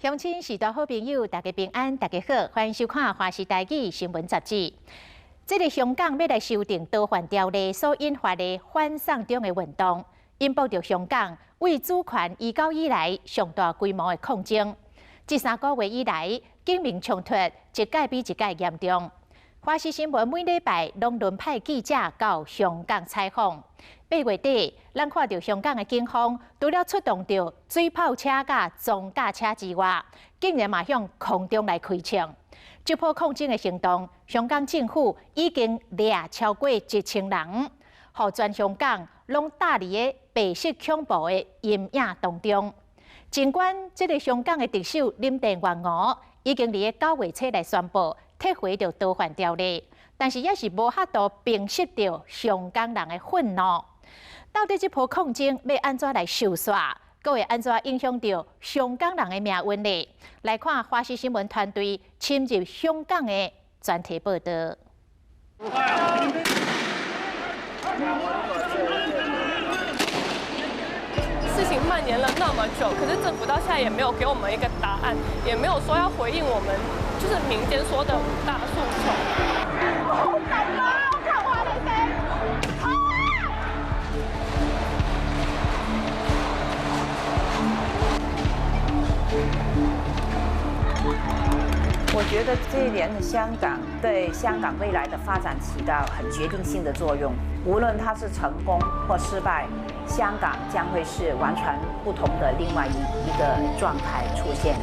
鄉親序大好朋友，大家平安，大家好，歡迎收看《華視台語新聞雜誌》。這个香港欲來修訂逃犯條例所引發的反送中的運動，引爆著香港為主權移交以來上大規模的抗爭。這3個月以來，警民衝突一屆比一屆嚴重。華視新聞每禮拜攏輪派記者到香港採訪。8月底，咱看著香港的警方除了出動著水炮車佮裝甲車之外，竟然嘛向空中來開槍。這波抗爭的行動，香港政府已經掠超過1000人，予全香港攏罩佇个白色恐怖的陰影當中。儘管這个香港的特首林鄭月娥已經佇个9月初來宣布撤回著逃犯條例，但是猶是無法度平息著香港人的憤怒。到底這波抗爭欲按怎來收煞，閣會按怎影響著香港人的命運呢？來看華視新聞團隊深入香港的專題報導。事情蔓延了那麼久，可是政府到現在也沒有給我們一個答案，也沒有說要回應我們，就是民間說的五大訴求。好緊啊！我求下你哋，好啊！我覺得這一年的香港對香港未來的發展起到很決定性的作用，無論它是成功或失敗，香港將會是完全不同的另外一個狀態出現。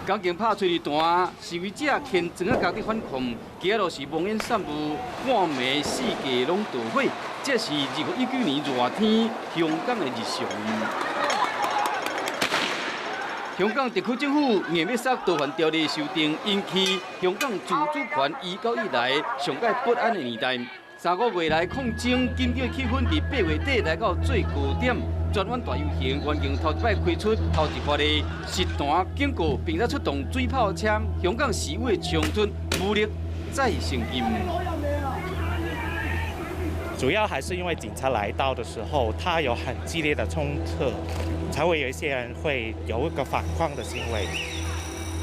港警拍催淚彈，示威者牽磚仔共佇反抗，街仔路是烏煙散霧，半暝四界攏著火。這是2019年熱天香港的日常。香港特區政府硬欲煞逃犯條例修訂，引起香港自主權移交以來上蓋不安的年代。3個月來抗爭緊張氣氛佇8月底來到最高點。全灣大遊行原定頭一擺開出頭一發的實彈警告，並且出動水炮車，香港示威衝突武力再升級。主要還是因為警察來到的時候，他有很激烈的衝突，才會有一些人會有一個反抗的行為。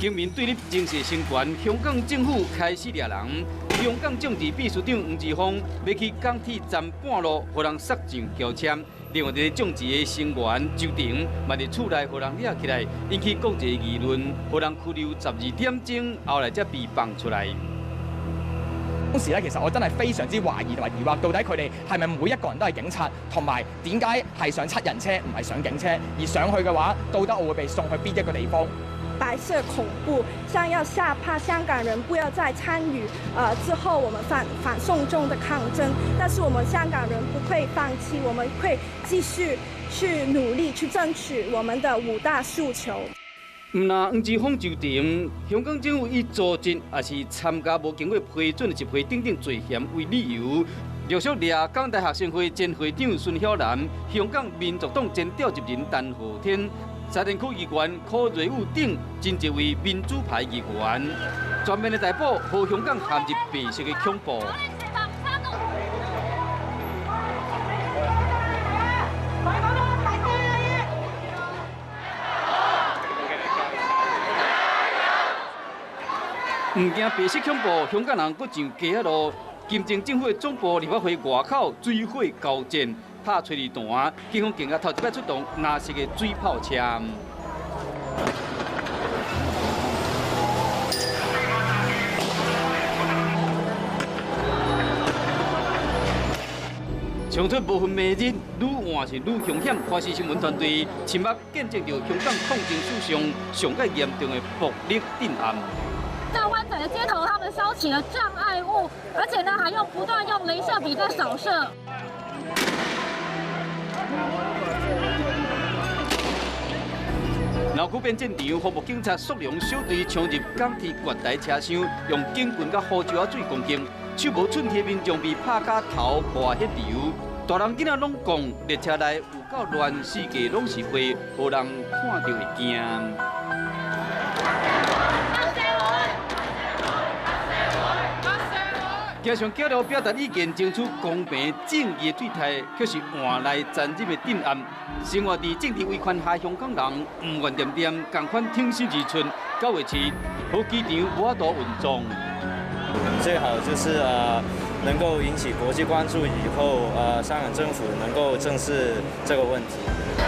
警民對立情勢升懸，香港政府開始掠人。香港眾志秘書長黃之鋒欲去港鐵站半路，予人殺上轎車。另外，一个眾志的成員周庭嘛佇厝內予人掠起來，引起國際議論，予人拘留12點鐘，後來才被放出來。當時咧，其實我真係非常之懷疑同埋疑惑，到底佢哋係咪每一個人都係警察，同埋點解係上七人車唔係上警車？而上去嘅話，到底我會被送去邊一個地方？白色恐怖，想要嚇怕香港人不要再參與，之後我們反送中的抗爭，但是我們香港人不會放棄，我們會繼續去努力去爭取我們的五大訴求。毋但黃之鋒周庭，香港政府以組織抑是參加無經過批准的集會等等罪嫌為理由，陸續掠港大學生會前會長孫曉嵐、香港民族黨前召集人陳浩天、沙田區議員柯瑞武等真濟位民主派議員，全面的逮捕，予香港陷入白色的恐怖。毋驚白色恐怖，香港人閣上街仔路。金鐘政府的總部立法會外口水火交戰，拍催淚彈，警方更加頭一擺出動藍色的水炮車。衝突無分暝日，愈換是愈兇險。華視新聞團隊親目見證著香港抗爭史上上蓋嚴重的暴力鎮壓。在灣仔的街頭，他們燒起了障礙物，而且呢，還用不斷用雷射筆在掃射。鬧區變戰場，防暴警察速龍小隊衝入港鐵月台車廂，用警棍佮胡椒仔水攻擊，手無寸鐵民眾被拍甲頭破血流。大人囡仔攏講，列車內有夠亂，四界攏是火，予人看著會驚。加上交流表达意见、争取公平正义的对待，却是换来残忍的镇压。生活伫政治威权下，香港人毋愿恬恬，仝款挺身而出。9月7，好机场无法度运作。最好就是能够引起国际关注，以后香港政府能够正视这个问题。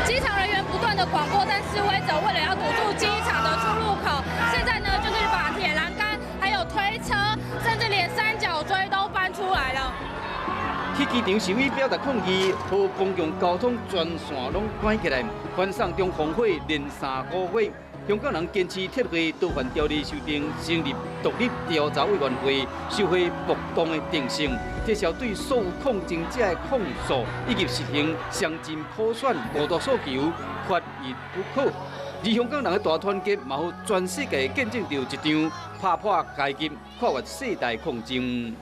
机场人员不断的广播，但示威者为了要堵住机场的出入口，现在呢就是把铁栏杆、还有推车，甚至连三角锥都搬出来了。去机场示威表达抗议，和公共交通全线拢关起来，反送中烽火连3个月。香港人坚持撤回逃犯条例修订，成立独立调查委员会，收回暴动的定性，撤销对所有抗争者的控诉，以及实行乡镇普选五大诉求，缺一不可。而香港人的大团结，嘛予全世界见证著一场拍破阶级、跨越世代抗争。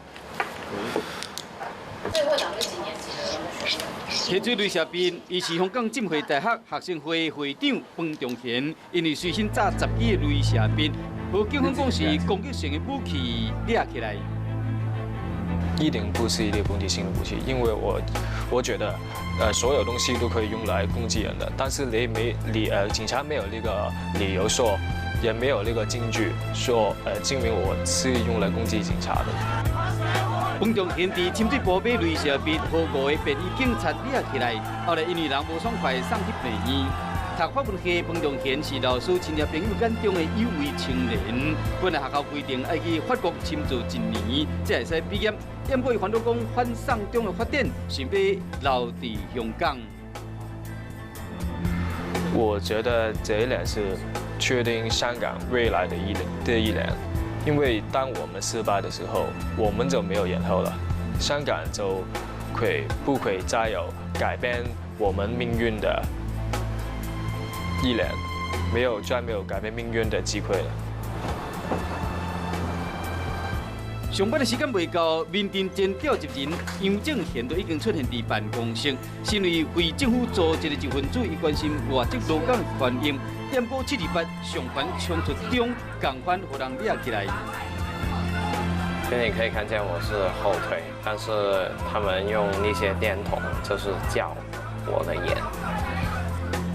最会两个几年级的同学？提出镭射笔，伊是香港浸会大学学生会会长彭仲贤，因为随身扎10支的镭射笔，予警方讲是攻击性的武器掠起来。一定不是一个攻击性的武器，因为我觉得，所有东西都可以用来攻击人的，但是你没理警察没有那个理由说，也没有那个证据说，证明我是用来攻击警察的。彭仲贤伫深水埗买镭射笔，予5个便衣警察掠起来。后来因为人无爽快，送去病院。读法文系彭仲贤是老师亲戚朋友眼中的有为青年。本来学校规定爱去法国深造1年，才会使毕业。不过伊烦恼讲反送中的发展，想欲留伫香港。我觉得这一年是确定香港未来的一年。因为当我们失败的时候，我们就没有然后了，香港就会不会再有改变我们命运的一年，再没有改变命运的机会了。上班的时间未到，民阵前召集人杨正贤都已经出现伫办公室。身为非政府组织的一分子，伊关心外籍劳工的权益。不过728上班冲突中，仝款予人掠起来。现在你可以看见我是后退，但是他们用那些电筒就是照我的眼。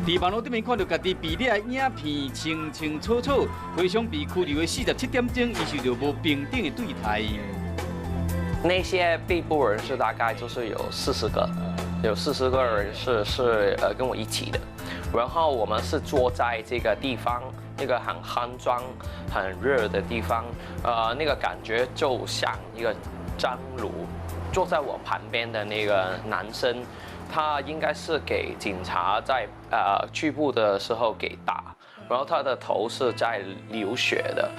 伫网路顶面看到家己被掠的影片清清楚楚，回想被拘留的47点钟，伊受到无平等的对待。那些被捕人士大概就是有40个，有40个人是跟我一起的。然后我们是坐在这个地方，那个很肮脏、很热的地方，那个感觉就像一个蒸炉。坐在我旁边的那个男生，他应该是给警察在拘捕的时候给打，然后他的头是在流血的，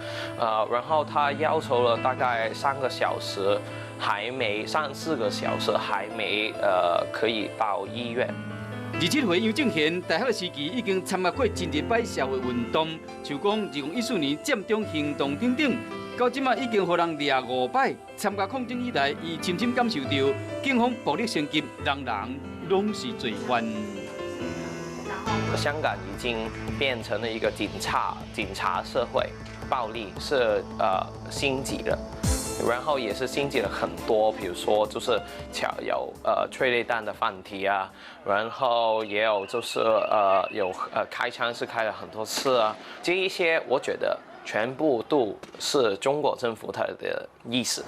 然后他要求了大概3个小时，还没3、4个小时还没可以到医院。27岁杨正贤大学的时期已经参加过真济摆社会运动，像讲2014年占中行动等等，到这马已经予人掠5摆。参加抗争以来，伊深深感受到警方暴力升级，人人拢是罪犯。香港已经变成了一个警察社会，暴力是升级了。然后也是升级了很多，比如说就是有催泪弹的问题啊，然后也有就是有开枪是开了很多次啊，这一些我觉得全部都是中国政府他的意思。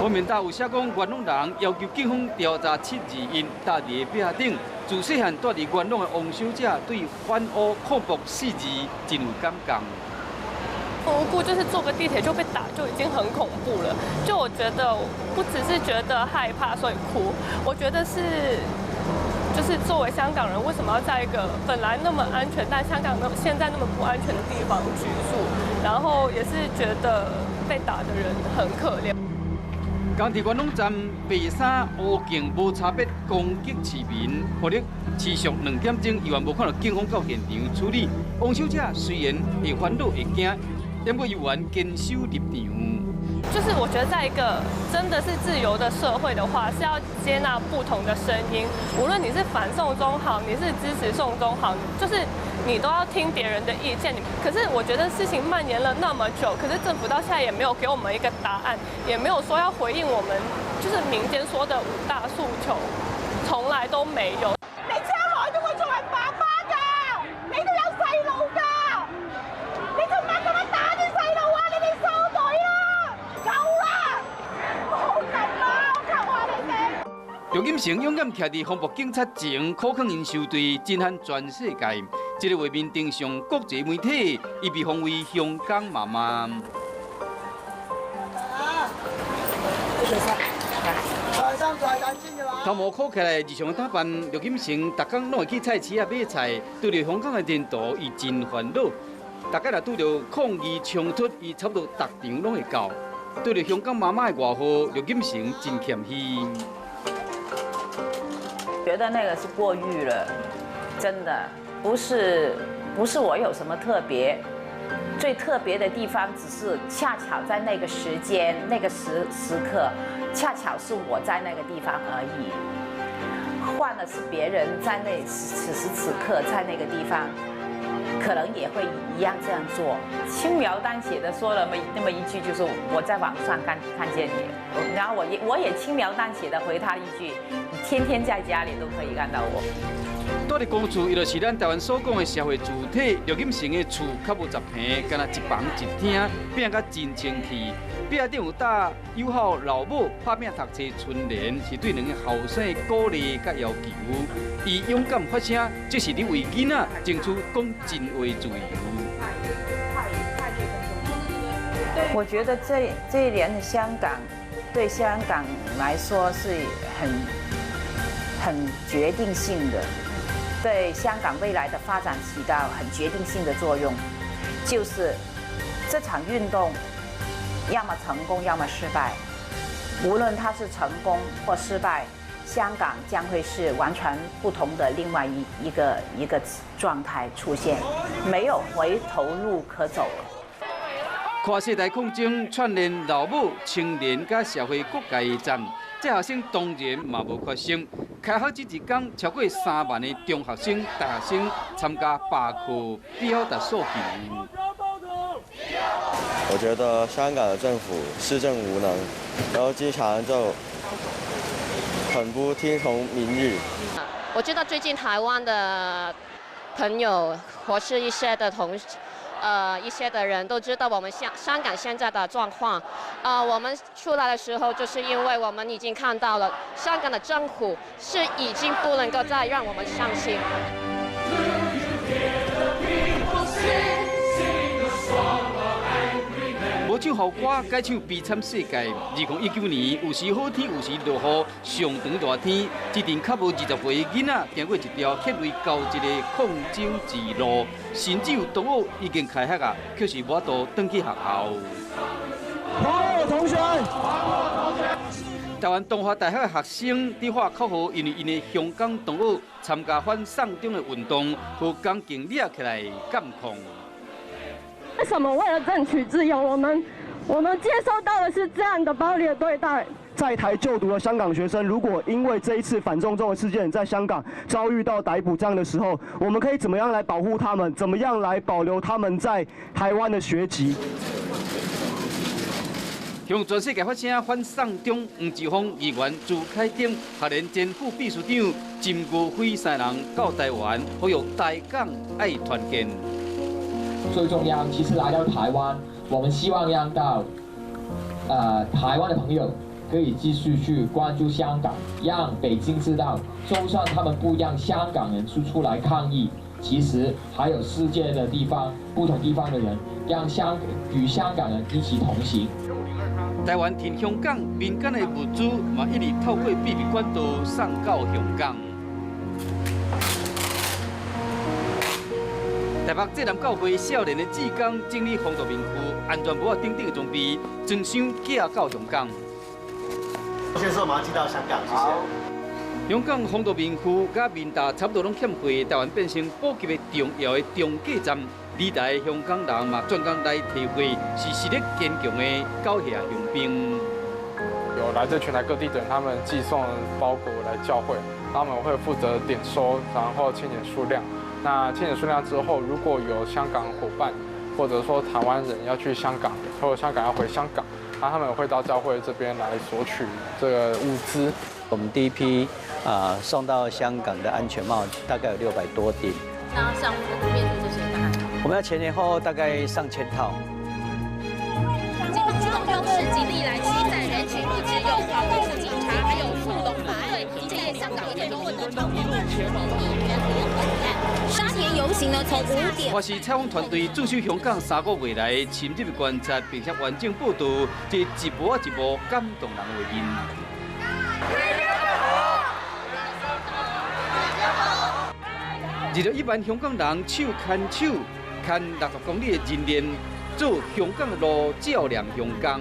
方面大有写讲，元朗人要求警方调查721搭伫壁顶，自细汉住伫元朗的王小姐对反乌抗暴4字真有感觉。无故就是坐个地铁就被打，就已经很恐怖了。就我觉得不只是觉得害怕所以哭，我觉得是，就是作为香港人，为什么要在一个本来那么安全，但香港现在那么不安全的地方居住？然后也是觉得被打的人很可怜。港铁元朗站白衫乌警无差别攻击市民，暴力持续2点钟，依然无看到警方到现场处理。王小姐虽然会烦恼会惊，不过依然坚守立场。就是我觉得，在一个真的是自由的社会的话，是要接纳不同的声音。无论你是反送中好，你是支持送中好，就是你都要聽別人的意見。可是我覺得事情蔓延了那麼久，可是政府到現在也沒有給我們一個答案，也沒有說要回應我們，就是民間說的五大訴求，從來都沒有。你將來都會做人爸爸㗎，你都有細路㗎，你做乜咁樣打啲細路啊？你哋收隊啊！夠啦！好緊啊！我求下你哋。劉錦成勇敢徛佇防暴警察前，苦勸𪜶收隊，震撼全世界。這个畫面登上國際媒體，伊被封為香港媽媽。啊！頭毛箍起來，日常打扮，劉錦成逐工攏會去菜市仔買菜，對著香港的前途，伊真煩惱。逐家若拄著抗議衝突，伊差不多逐場攏會到。對著香港媽媽的外號，劉錦成真謙虛。覺得那個是過譽了，真的不是我有什麼特別，最特別的地方只是恰巧在那個時間、那個時刻，恰巧是我在那個地方而已。換了是別人在那此時此刻在那個地方，可能也會一樣這樣做。輕描淡寫的說了那麼一句，就是我在網上看見你，然後我也輕描淡寫的回他一句，你天天在家裡都可以看到我。蹛佇公厝，伊就是咱台灣所講的社會主體。劉錦成的厝較無10坪，敢若一房一廳，拼甲真清氣。壁頂有貼友好老母拍拚讀冊春聯，是對兩个後生的鼓勵佮要求。伊勇敢發聲，這是咧為囡仔爭取講真話自由。我覺得這一年的香港，對香港來說是很決定性的，對香港未來的發展起到很決定性的作用。就是這場運動，要麼成功，要麼失敗。無論它是成功或失敗，香港將會是完全不同的另外一個狀態出現，沒有回頭路可走了。跨世代抗爭，串聯老母、青年佮社會各界的站，這學生當然嘛無缺席。開學這一天，超過3萬的中學生、大學生參加罷課，表達訴求。我覺得香港的政府施政無能，然後經常就很不聽從民意。我知道最近台灣的朋友或是一些的同事。一些的人都知道我們香港現在的狀況，我們出來的時候，就是因為我們已經看到了香港的政府是已經不能夠再讓我們相信。無唱好歌，改唱悲慘世界。2019年，有時好天，有時落雨，上長熱天，這陣較無20歲囡仔行過一條血淚交織的抗爭之路，甚至有同學已經開學啊，卻是無法度轉去學校。還我同學！台灣東華大學的學生佇喊口號，因為𪜶的香港同學參加反送中的運動，予鋼筋掠起來監控。為什麼為了爭取自由，我們接受到的是這樣的暴力的對待？在台就讀的香港學生，如果因為這一次反送中的事件在香港遭遇到逮捕這樣的時候，我們可以怎麼樣來保護他們？怎麼樣來保留他們在台灣的學籍？向全世界發聲反送中，黃之鋒議員朱凱廸、學聯前副秘書長陳國輝三人到台灣，呼籲台港愛團結。最重要，其實來到台灣，我們希望讓到，台灣的朋友可以繼續去關注香港，讓北京知道，就算他們不讓香港人出來抗議，其實還有世界的地方，不同地方的人，讓與香港人一起同行。台灣挺香港民間的物資嘛，一直透過秘密管道送到香港。台北濟南教會少年的志工整理防毒面具、安全帽等等的裝備，裝箱寄到香港。先說馬上寄到香港，謝謝。香港防毒面具佮面罩差不多攏欠貨，台灣變成補給的重要的中繼站。旅台香港人嘛，專工來提貨，是實力堅強的九額鄉兵。有來自全台各地的人，他們寄送包裹來教會，他們會負責點收，然後清點數量。那清點數量之後，如果有香港夥伴或者說台灣人要去香港，或者香港要回香港，那他們會到教會這邊來索取這個物資。我們第一批啊送到香港的安全帽大概有600多頂。那像面對這些大概，我們要前前後後大概上千套。警方出動攻勢，警力來驅散人群，不只有防暴警察，還有速龍部隊。這夜香港一天獲得超過20名議員聯合提案。沙田遊行呢，從5點。我是採訪團隊駐守香港3個月來深入觀察，並且完整報道這一幕一幕感動人的畫面。21萬香港人手牽手，牽60公里的人鏈，做香港的路照亮香港。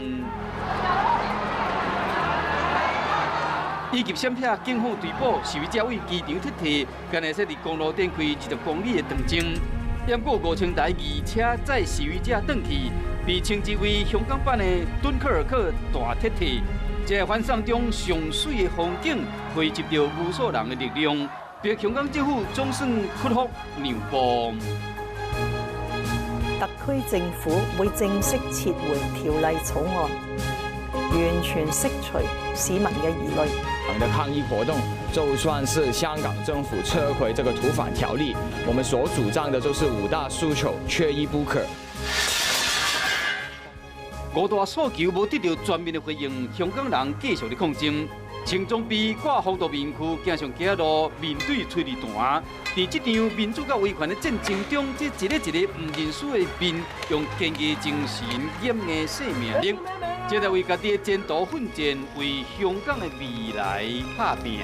以及閃避警方追捕示威者為機場撤退，敢會使佇公路展開20公里的長征。不過5000台二車載示威者轉去，被稱之為香港版的敦刻爾克大撤退。這個反送中上媠的風景，匯集著無數人的力量，逼香港政府總算屈服讓步。特區政府會正式撤回條例草案，完全釋除市民嘅疑慮。的抗議活動，就算是香港政府撤回這個逃犯條例，我們所主張的就是五大訴求，缺一不可。五大訴求無得到全面的回應，香港人繼續咧抗爭。穿裝備掛防毒面具，行上街路，面對催淚彈。佇這場民主佮維權的戰爭中，這一个一个毋認輸的面，用堅毅精神掩壓生命力，這在為家己的前途奮戰，為香港的未來拍拚。